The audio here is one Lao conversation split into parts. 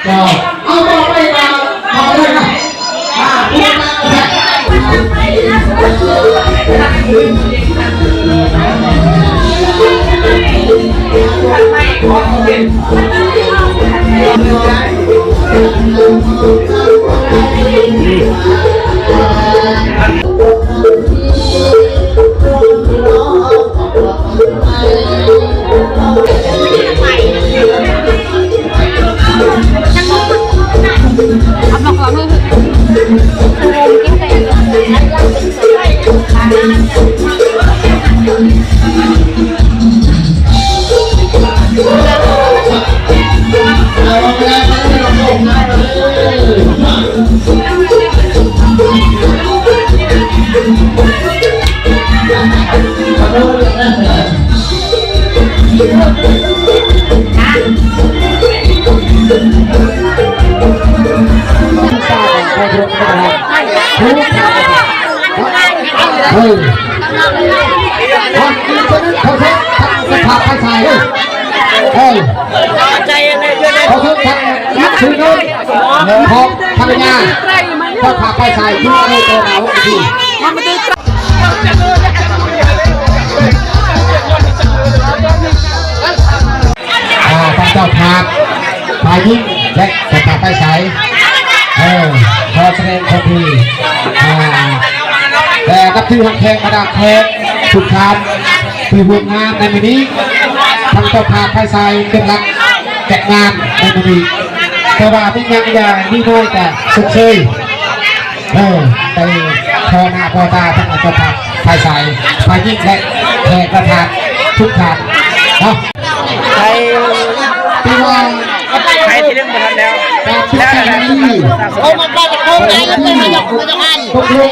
ເອົາຕໍ່ໄປມາ ເອົາເລີຍນະ ອ່າ ຜູ້ນຳ ເອີ ເຂົາເຈົ້າ ເຈົ້າພາໄປໃສ ເອີ ເອີ ເຂົາເຈົ້າ ນັບຖືເນາະ ຂອງພັນລະຍາ ເຈົ້າພາໄປໃສ ຢູ່ໃນໂຕເຮົາທີ່ ອ່າ ທ່ານເຈົ້າພາບ ຝ່າຍຍິງ ແລະ ເຈົ້າພາບຝ່າຍຊາຍ ເອີ ຂໍສະແດງຄວາມດີ ອ່າ ແລະ ນັບຖືຮັກແພງບັນດາແຂກທຸກທ່ານທີ່ຮ່ວມງານໃນມື້ນີ້. ທາງເຈົ້າພາບຝ່າຍຊາຍເປັນຫຼັກຈັດງານໃນມື້ນີ້ ແຕ່ວ່າມີຫຍັງຢ່າງມີໜ້ອຍກະຊົດເຊີຍ ເອີ ໄປພໍໜ້າພໍຕາທັງເຈົ້າພາບຝ່າຍຊາຍ ຝ່າຍຍິງ ແລະ ແຂກປະທານທຸກທ່ານເນາະ. ໄປ ທີ່ວ່າ ໄປທີ່ໜຶ່ງບໍ່ທັນແລ້ວ ແຕ່ທີ່ ເອົາມາປາດໂຄງໃຫຍ່ ແລ້ວເປັນມາຈາກ ມາຈາກອັນ ຕົກລົງ.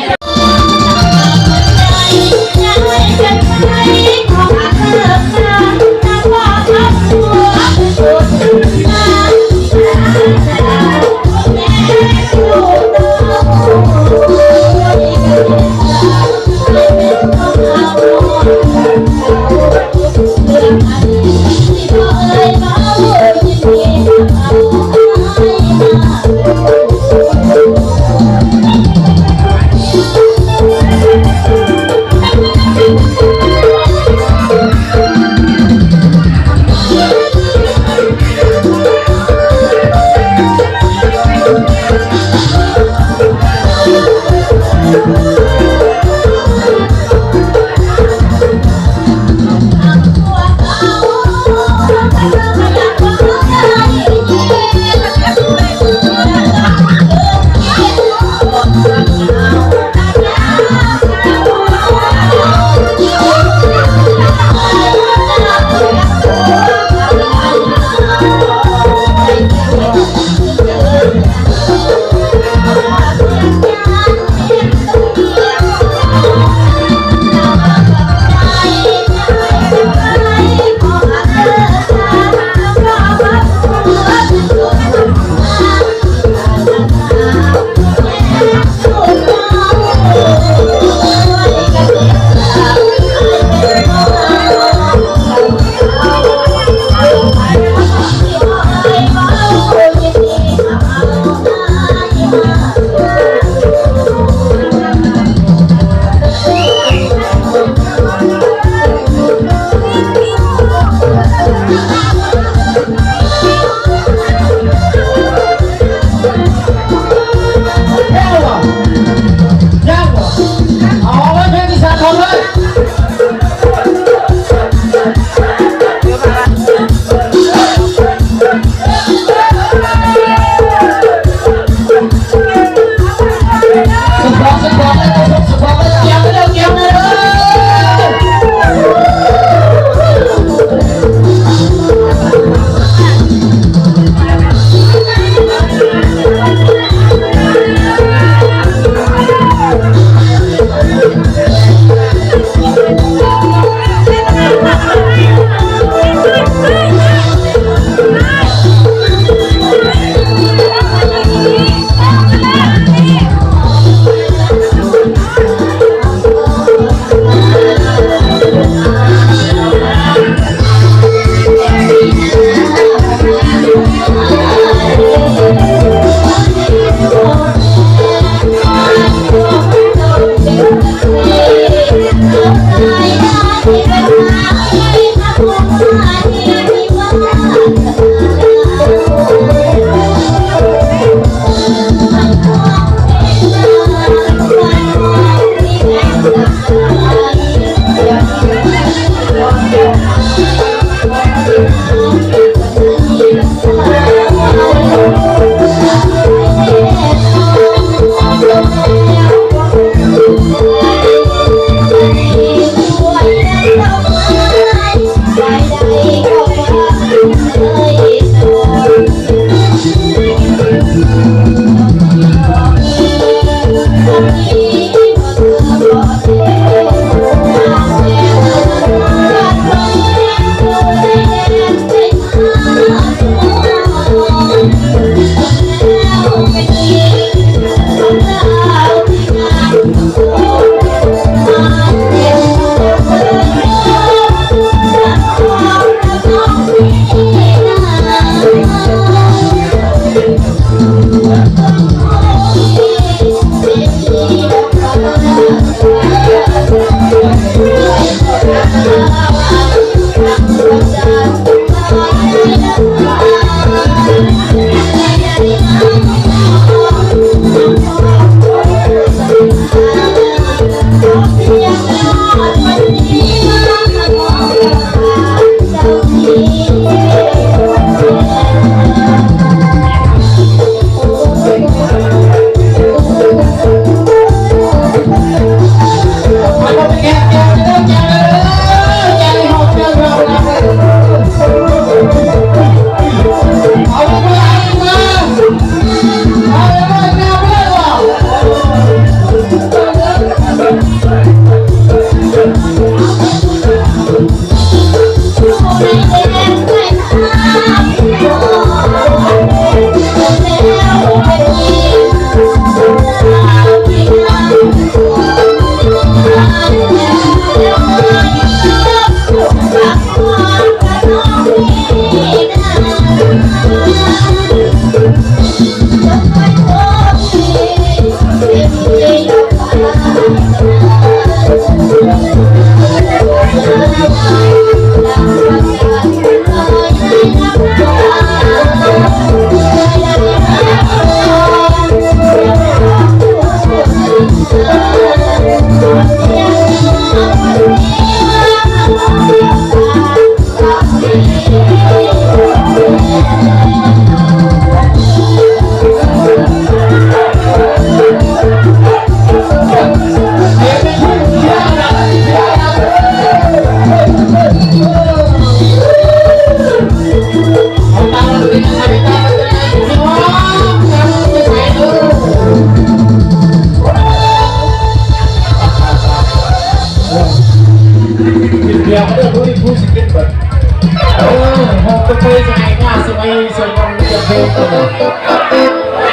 ເ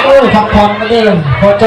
ອີ ພັກຜ່ອນກັນເດີ້ ພໍຈະ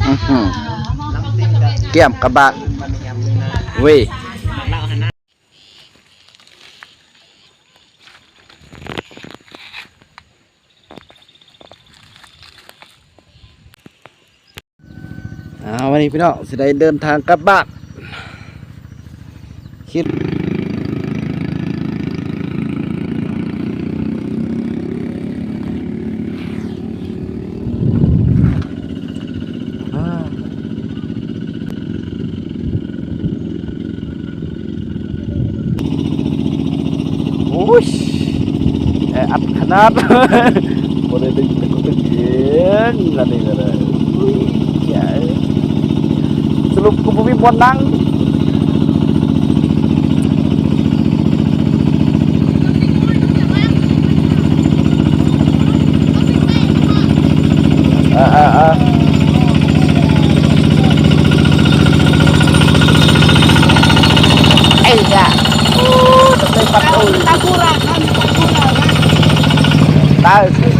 ອື້ຫື ກຽມກະບາດເວີຍ. ອ້າວ ວັນນີ້ພີ່ນ້ອງຊິໄດ້ເດີນທາງກັບບ້ານ ຄິດ ໂອ້ຍ ແອອັດຂະໜາດ ບໍ່ໄດ້ດຶງຕຶກຕຶກເອງ ອັນນີ້ກໍໄດ້ ອຸ້ຍ ສະຫຼຸບກໍບໍ່ມີບ່ອນນັ່ງ. ເອີ ເອີ ເອີ ເອີ ໂອ້ ຕາກູຣາ ຕາກູຣາ ຕາກູຣາ ຕາກູຣາ.